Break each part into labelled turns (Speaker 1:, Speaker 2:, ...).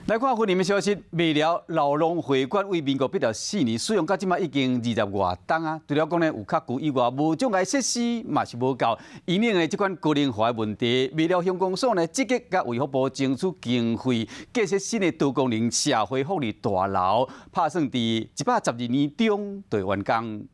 Speaker 1: 來看雲林的消息，麥寮老農會館為民國84年使用，到這馬已經二十外冬啊。除了講呢有較舊以外，無障礙設施嘛是無夠。因應的這款高齡化的問題，麥寮鄉公所呢積極佮衛福部爭取經費，建設新的多功能社會福利大樓，拍算佇112年中就會完工。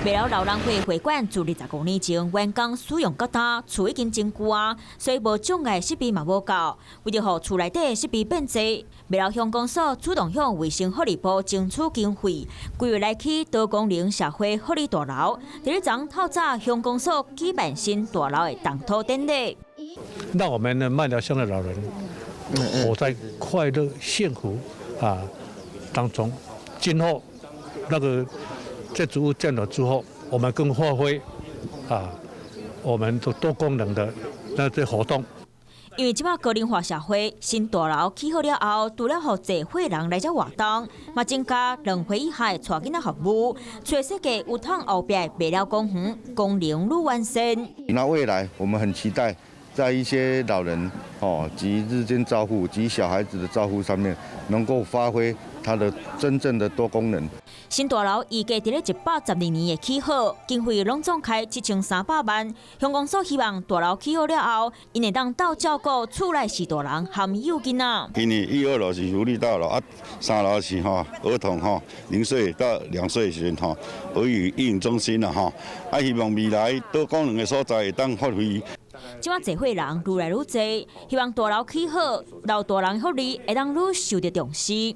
Speaker 2: 麥寮老人會會館自25年前完工使用到今，厝已經真舊啊，所以無障礙設備嘛無夠。為著予厝內底設備變濟，麥寮鄉公所主動向衛生福利部爭取經費，規劃來起多功能社會福利大樓。佇咧昨透早鄉公所舉辦新大樓的動土典禮。
Speaker 3: 讓我們的麥寮鄉的老人活在快樂幸福啊當中，今後那個建築物建了之後，我們更發揮啊，我們的多功能的那些活動。
Speaker 2: 因為這擺高齡化社會，新大樓起好了後，除了予濟歲人來遮活動，嘛增加2歲以下帶囡仔服務，揣設計有通後壁麥寮公園功能愈完善。
Speaker 4: 那未來我們很期待，在一些老人哦及日間照護及小孩子的照護上面，能夠發揮它的真正的多功能。
Speaker 2: 新大樓預計佇咧112年會起好，經費攏總開7300萬。鄉公所希望大樓起好了後，𪜶會當鬥照顧厝內序大人含幼囡仔。
Speaker 5: 因為一、二樓是福利大樓啊，三樓是吼兒童吼0歲到2歲時吼兒育育嬰中心啦吼，啊希望未來多功能的所在會當發揮。
Speaker 2: 這擺濟歲人愈來愈濟，希望大樓起好，老大人福利會當愈受著重視。